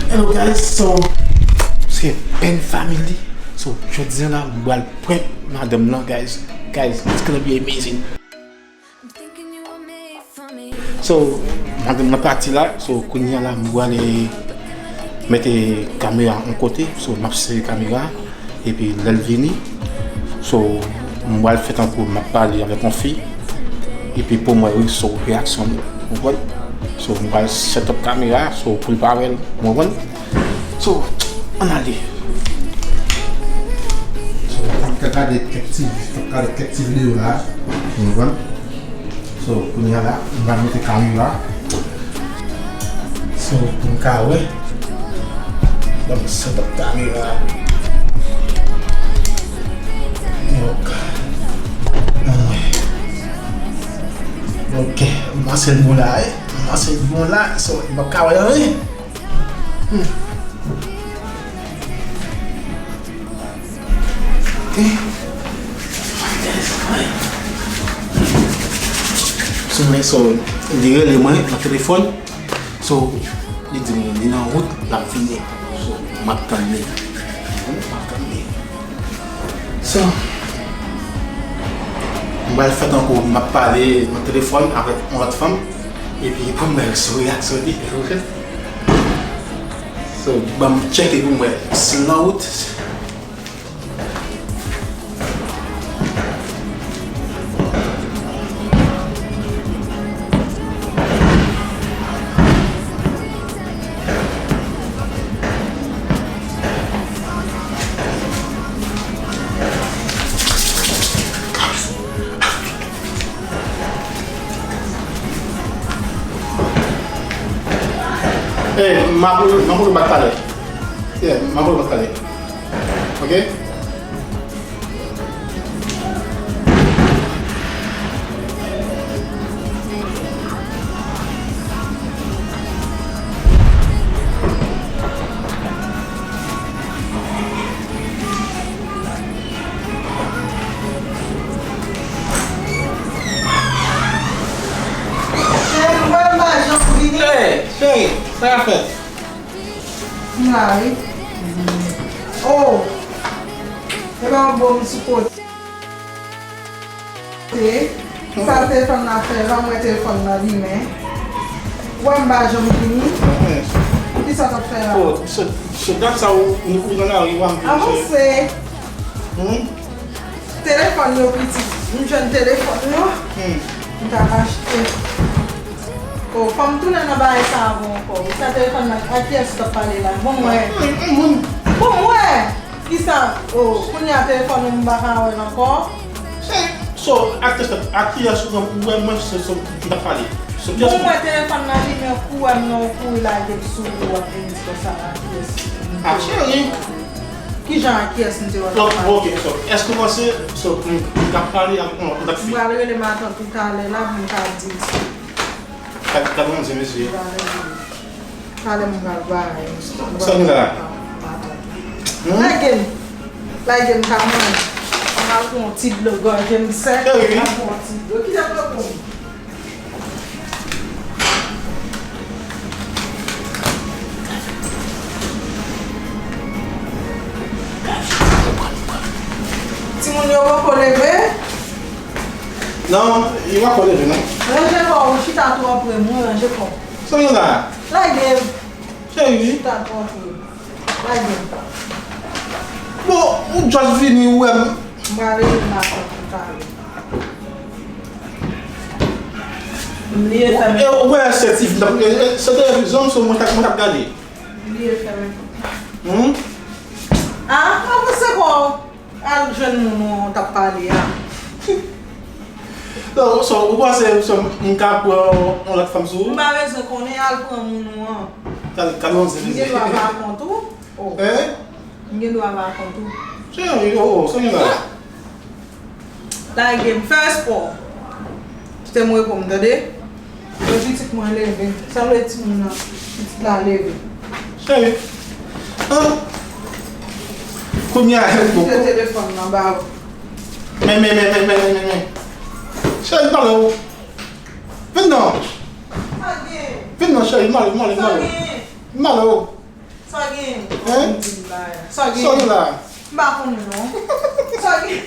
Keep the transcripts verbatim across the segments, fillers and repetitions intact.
Hello guys, so se Pen Family. So jodi a la, m pral prank madanm lan, guys. Guys, it's gonna be amazing. So madanm lan pati la, so kounye a la, m pral mete kamera yon kote, so m ap sere kamera. Epi lè l vini, so, m pral fè tankou m ap pale avèk yon fi. Epi pou m wè wi, so, reyaksyon li, ou konprann? So m pral set up kamera, so, pou l pa wè l, ou konprann? So, ann ale. So, m ap gade kèk ti, m ap gade kèk ti videyo la, ou konprann? So kounye a la, m pral mete kamera. So pou m ka wè. Ban m set up kamera. Ok. Ann wè. Ok, m panse l bon la wi. M panse l bon la. So m p ap ka wè anyen. Hmm. Ok. So, so, li rele mwen nan telefòn. So, li di m li nan wout, l ap vini. So, m ap tann li. M ap tann li. So, m pral fè tankou m ap pale nan telefòn avèk yon lòt fanm. Epi pou m wè sou reyaksyon li. So, ban m tcheke pou m wè si l nan wout. Ey, m ap rele, m ap rele w bak talè. Yeah, m ap rele w bak talè. Ok? Cheri, mwen m pa janm vini. Hey, cheri, sa k ap fèt? M la wi. Oh. E pa yon bon m sou kote. Sa telefòn nan fè, la mwen telefòn nan limen. Ou wè m pa janm vini. Kisa w t ap fè la? Oh, so, so dat sa ou, ou nan lari, ou pa m vini, cheri. Avanse. Hmm? Telefòn yo pitit. M jwenn telefòn yo. Hmm. M t ap achte. Oh, fò m tounen nan bagay sa avan ankò. Ou sa telefòn nan, ak kiyès ou t ap pale la? Bon, m wè. Bon, m wè. Kisa? Oh, kounye a telefòn ou m pa ka wè l ankò. So, ak kiyès, ak kiyès ou wè mwen se, se, m t ap pale? Se kiyès ou wè? Bon, m wè telefòn nan limen, ou wè m nan, ou kouri lage m sou ou, w ap vin di konsa, ak kiyès m te wè. Ah, cheri. Kijan ak kiyès m te wè l ap pale? Ok, so, èske w panse, so, m, m t ap pale ak yon lòt fi? M pral rele matant ou talè la pou m ka di l sa. Gad, gad yon ti mesye. Talè m pral bay. Sa nou la? Hmm? Lage m. Lage m ka manje. Mwen al pran yon ti dlo, gòje m sèk. Cheri. Mwen al pran yon ti dlo. Kite dlo pou m. Timoun yo poko leve? Non, yo poko leve, non. Ranje kò w, ou chita twò pre m, wi, ranje kò w. Sa w gen la? Lage m. Cheri. Chita twò pre m. Lage m. Bon, ou just vini, ou wè m. M pral rele matant ou talè. M bliye fèmen. E, ou wè se ti fi, e, e, se televizyon m sou mwen t ap, mwen t ap gade. M bliye fèmen pòt la. Hmm? Ah, avanse kò w. Al jwenn moun ou an w t ap pale a. Non, so, ou panse, so, m ka pran yon lòt fanm sou ou? M pa bezwen konnen, al pran moun ou an. Gade, gade yon ti mesye. M gen dwa pa kont ou? Oh. Hein? M gen dwa pa kont ou? Cheri, oh, oh, sa w gen la? Lage m, fè espò. Kite m repo m, tande? Mwen pitit mwen leve. Sa vle timoun nan, pitit la leve. Cheri. An. Kounye a, bon. Kite telefòn nan ba ou. Men, men, men. Cheri, m pale w. Vin non. Sa gen? Vin non, cheri, m pale w, m pale w, m pale w. Sa gen? M pale w. Sa gen. Hein? Sa gen. Sa gen la. M pa konnen non. Sa gen.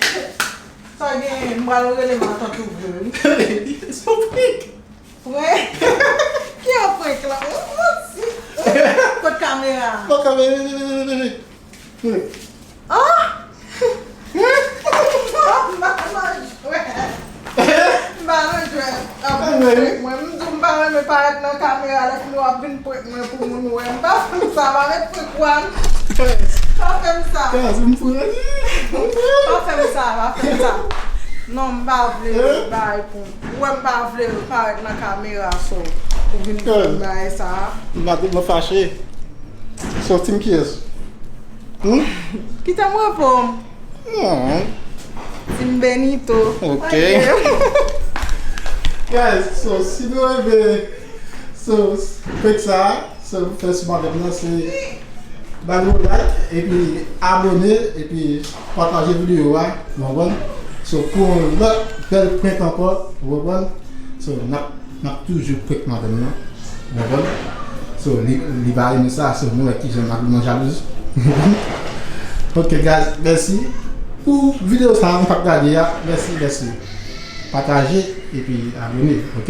Sa gen, m pral rele matant ou vre wi. Se yon prank. Prank? Ki an prank la? Ou manti. Kot kamera? Kot kamera? Ah! M pa nan jwèt. M pa nan jwèt. Ap vin prank mwen. M di w m pa renmen parèt nan kamera lè fini w ap vin prank mwen pou moun wè. M pa fè sa, pa met prank wan. Pa fè m sa. Pa fè m sa, pa fè m sa. Non, m pa vle bay pou ou wè m pa vle parèt nan kamera, so ou vin fè m bagay sa. M pa tèlman fache. So, team kiyès? Hmm? Kite m repo m. Non. Team Benito. Ok. Guys, so, si nou renmen, so, prank sa, so, fè sou madanm nan, se ba nou like, epi abone, epi pataje videyo a, w konprann? So, pou yon lòt bèl prank ankò, w konprann? So, n ap, n ap toujou prank madanm nan, w konprann? So, li, li pa renmen sa, so, nou wè kijan madanm nan jalouz. Ok, guys, mèsi. Pou videyo sa, nou t ap gade a, mèsi, mèsi. Pataje, epi abone, ok?